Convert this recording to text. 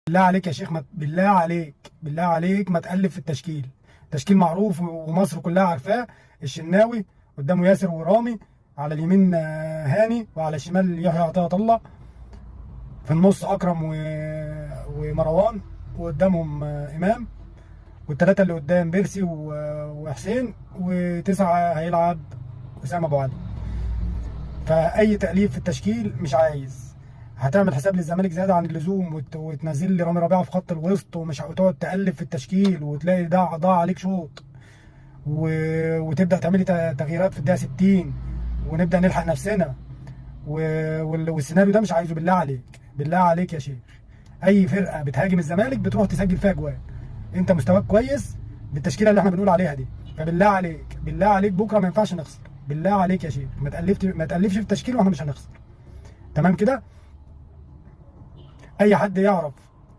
بالله عليك يا شيخ، ما بالله عليك، بالله عليك ما تألف في التشكيل. تشكيل معروف ومصر كلها عارفاه. الشناوي قدامه ياسر ورامي، على اليمين هاني، وعلى الشمال يحيى عطية الله، في النص اكرم ومروان، وقدامهم امام، والثلاثة اللي قدام بيرسي وحسين، وتسعة هيلعب وسام ابو علي. فاي تاليف في التشكيل مش عايز. هتعمل حساب للزمالك زيادة عن اللزوم وتنزل لي رامي ربيعة في خط الوسط ومش وتقعد تالف في التشكيل وتلاقي ده ضاع عليك شوط وتبدا تعملي تغييرات في الدقيقة 60 ونبدا نلحق نفسنا والسيناريو ده مش عايزه. بالله عليك، بالله عليك يا شيخ. اي فرقه بتهاجم الزمالك بتروح تسجل فيها جوان. انت مستواك كويس بالتشكيله اللي احنا بنقول عليها دي، فبالله عليك، بالله عليك بكره ما ينفعش نخسر. بالله عليك يا شيخ ما تالفش في التشكيل واحنا مش هنخسر. تمام كده؟ اي حد يعرف